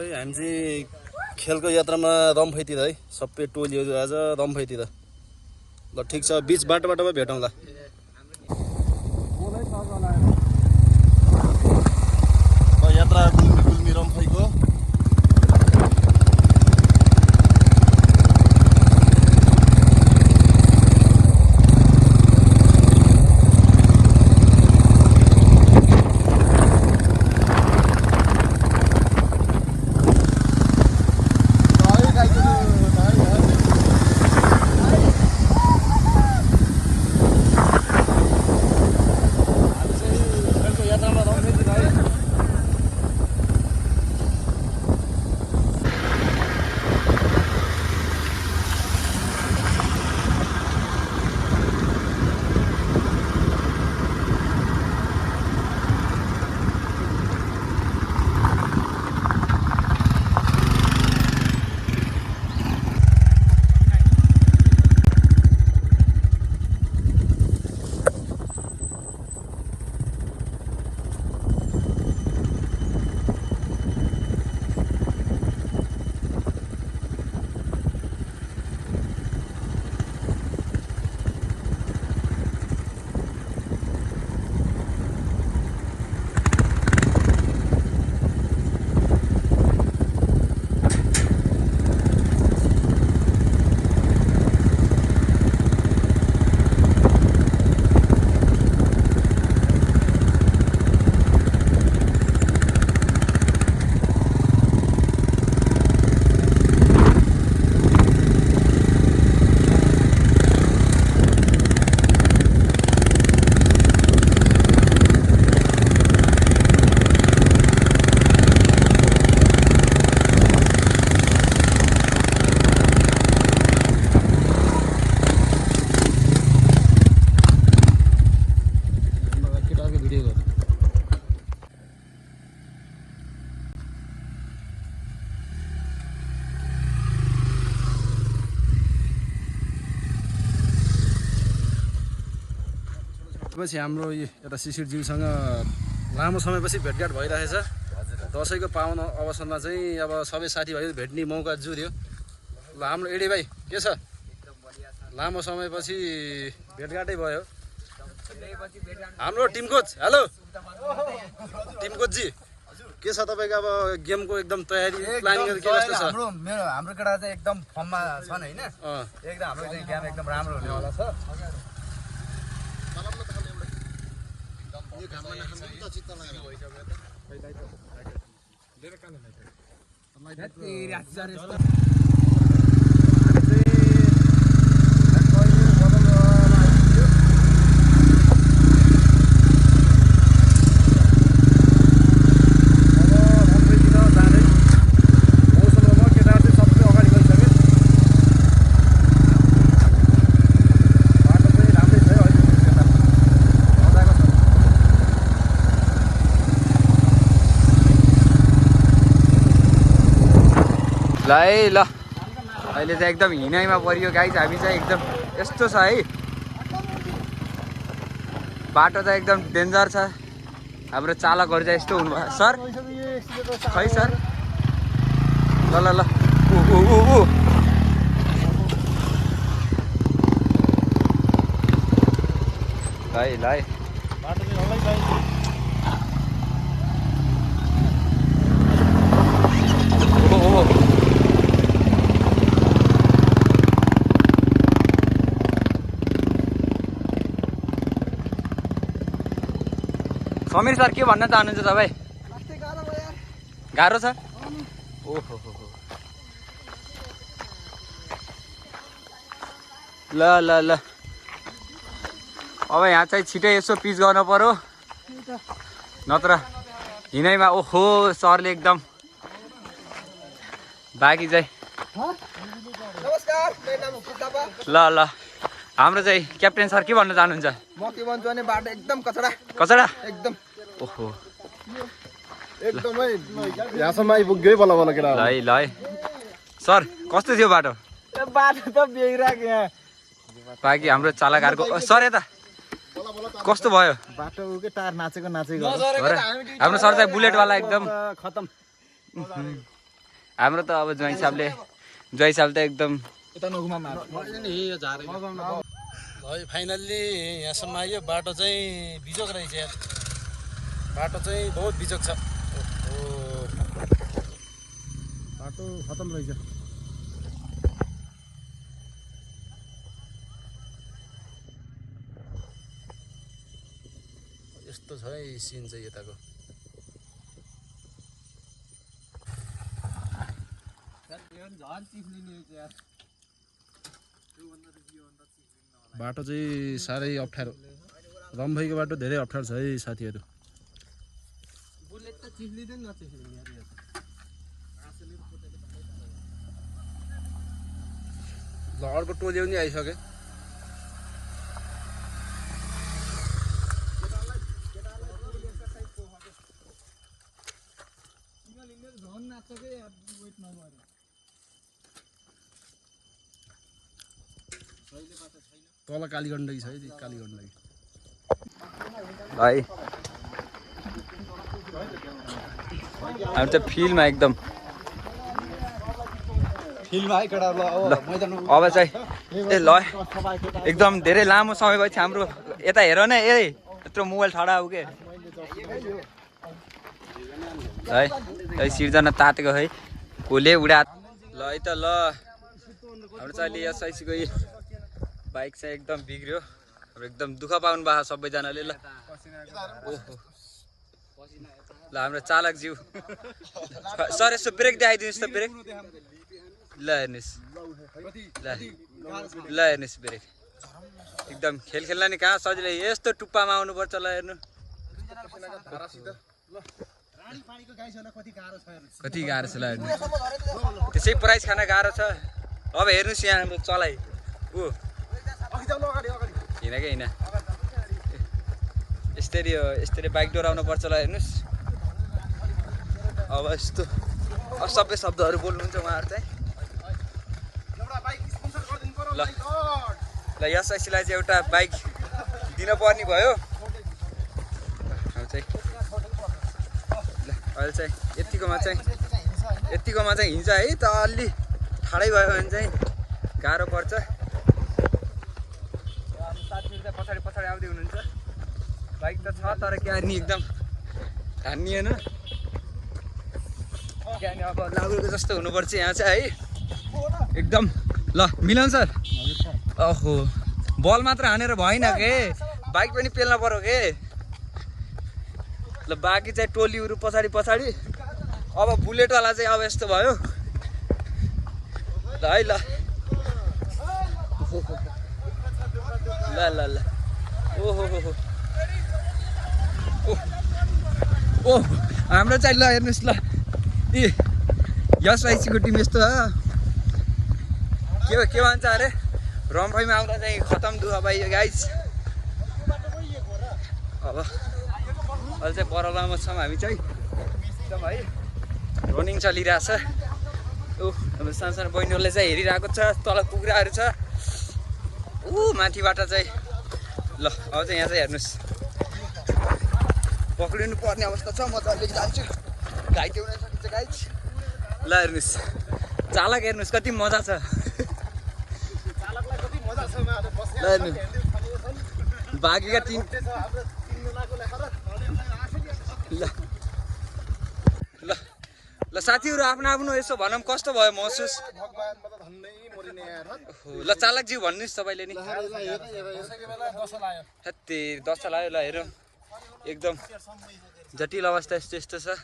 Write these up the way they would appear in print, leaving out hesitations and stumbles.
हामी चाहिँ खेलको यात्रामा रम्फईतिर है सबै टोलीहरू आज रम्फईतिर ल ठिक छ बिच बाटोमा भेटौँला यात्रा गुल्मी रम्फईको पछि हाम्रो यता शिशिरज्यूसँग लामो समयपछि भेटघाट भइरहेछ दसैँको पावन अवसरमा चाहिँ अब सबै साथीभाइहरू भेट्ने मौका जुर्यो ल हाम्रो एडी भाइ के छ लामो समयपछि भेटघाटै भयो हाम्रो टिम कोच हेलो टिम कोचजी के छ तपाईँको अब गेमको एकदम तयारी प्लानिङ के कस्तो छ हाम्रो केटा चाहिँ एकदम फर्ममा छन् हैन एकदम हाम्रो चाहिँ गेम एकदम राम्रो हुनेवाला छ ल है ल अहिले चाहिँ एकदम हिँडाइमा परियो गाइज हामी चाहिँ एकदम यस्तो छ है बाटो चाहिँ एकदम डेन्जर छ हाम्रो चालकहरू चाहिँ यस्तो हुनुभयो सर खै सर ल ल ल ल है समीर सर के भन्न चाहनुहुन्छ तपाईँ गाह्रो छ ओहो ल ल ल अब यहाँ चाहिँ छिटै यसो पिच गर्नु पर्यो नत्र हिँडाइमा ओहो सरले एकदम बाँकी चाहिँ ल ल हाम्रो चाहिँ क्याप्टेन सर के भन्न चाहनुहुन्छ म के भन्छु भने बाटो एकदम कचडा कचडा एकदम ओहो एकदमै यहाँसम्म आइपुग्यो बल्ल बल्ल केटा ल है सर कस्तो थियो बाटो बाटो त बेगिरहेको यहाँ बाँकी हाम्रो चालकहरूको सर यता कस्तो भयो बाटोकै टायर नाचेको हाम्रो सर चाहिँ बुलेटवाला एकदम खतम हाम्रो त अब ज्वाइँ साहबले त एकदम है फाइनल्ली यहाँसम्म आयो। बाटो चाहिँ बिजोक रहेछ यार, बाटो चाहिँ बहुत बिजोक छ। बाटो खतम रहेछ। यस्तो छ है सिन चाहिँ यताको। बाटो चाहिँ साह्रै अप्ठ्यारो, रम्फईको बाटो धेरै अप्ठ्यारो छ है साथीहरू। ल अर्को टोली पनि आइसक्यो। तल कालीगण्डकी छ है, कालीगण्डकी भाइ हामी चाहिँ फिल्डमा एकदम अब चाहिँ ए ल एकदम धेरै लामो समय भएपछि हाम्रो यता हेर न, यत्रो मोबाइल ठडा हो के है सिर्जना तातेको है कोले उडा ल है त ल। हाम्रो चाहिँ अहिले एसआइसीको बाइक चाहिँ एकदम बिग्रियो। अब एकदम दुःख पाउनु भएको सबैजनाले। ल ओहो ल हाम्रो चालक ज्यू सर यसो ब्रेक देखाइदिनुहोस् त, ब्रेक ल हेर्नुहोस्, ल हेर्नुहोस् ब्रेक एकदम खेल्न नि कहाँ सजिलै यस्तो टुप्पामा आउनुपर्छ। ल हेर्नु कति गाह्रो छ। ल हेर्नु त्यसै प्राइस खान गाह्रो छ। अब हेर्नुहोस् यहाँ हाम्रो चलाइ हिँड क्या हिँड यस्तरी बाइक डोराउनु पर्छ। ल हेर्नुहोस् अब यस्तो असभ्य शब्दहरू बोल्नुहुन्छ उहाँहरू चाहिँ। ल एसआइसीलाई चाहिँ एउटा बाइक दिन पर्ने भयो। चाहिँ ल अहिले चाहिँ यतिकोमा चाहिँ हिँड्छ है त, अलि ठाडै भयो भने चाहिँ गाह्रो पर्छ। साथीहरू चाहिँ पछाडि आउँदै हुनुहुन्छ। बाइक त छ तर क्यानी एकदम धानिएन, क्यानी अब लागुको जस्तो हुनुपर्छ यहाँ चाहिँ है एकदम। ल मिलन सर ओहो बल मात्र हानेर भएन के, बाइक पनि पेल्न पर्यो के। ल बाँकी चाहिँ टोलीहरू पछाडि अब बुलेटवाला चाहिँ अब यस्तो भयो ल है। ल ल ओहो ओ हाम्रो चाहिँ ल हेर्नुहोस् ल एसआइसीको टिम यस्तो के भन्छ अरे रम्फईमा आउँदा चाहिँ खतम दुःख पाइयो गाइस। अब अहिले चाहिँ बरलामा छौँ हामी चाहिँ एकदम है रनिङ चलिरहेछ। हाम्रो सानो बहिनीहरूले चाहिँ हेरिरहेको छ, तल कुखुराहरू छ माथिबाट चाहिँ। ल अब चाहिँ यहाँ चाहिँ हेर्नुहोस् पक्रिनु पर्ने अवस्था छ। म त अलिक जान्छु, घाइते हुन सकिन्छ गाइस। ल हेर्नुहोस् चालक हेर्नुहोस् कति मजा छ। ल हेर्नु बाँकीका टिम ल साथीहरू आफ्नो यसो भनौँ कस्तो भयो महसुस? ल चालकज्यू भन्नुहोस् तपाईँले नि। दस लाग्यो। ल हेरौँ एकदम जटिल अवस्था यस्तो छ।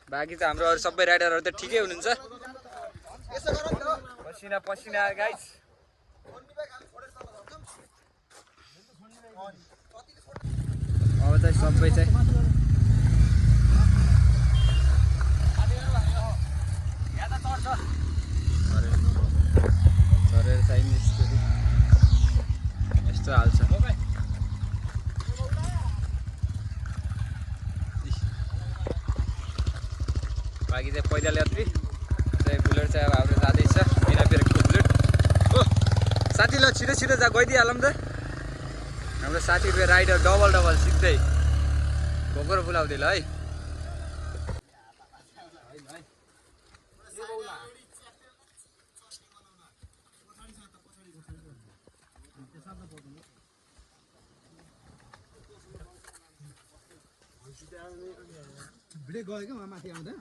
बाँकी त हाम्रो अरू सबै राइडरहरू त ठिकै हुनुहुन्छ। पसिना गाइस। अब चाहिँ सबै चाहिँ चढेर चाहिँ यस्तो हाल्छ। बाँकी चाहिँ पैदल यात्री चाहिँ बुलेट चाहिँ अब हाम्रो जाँदैछ बिना ब्रेकको बुलेट हो। साथी ल छिटो जा गइदिइहालौँ त। हाम्रो साथीहरू राइडर डबल सिक्दै भोकर बोलाउँदै ल है। भिडियो गयो क्या माथि आउँदा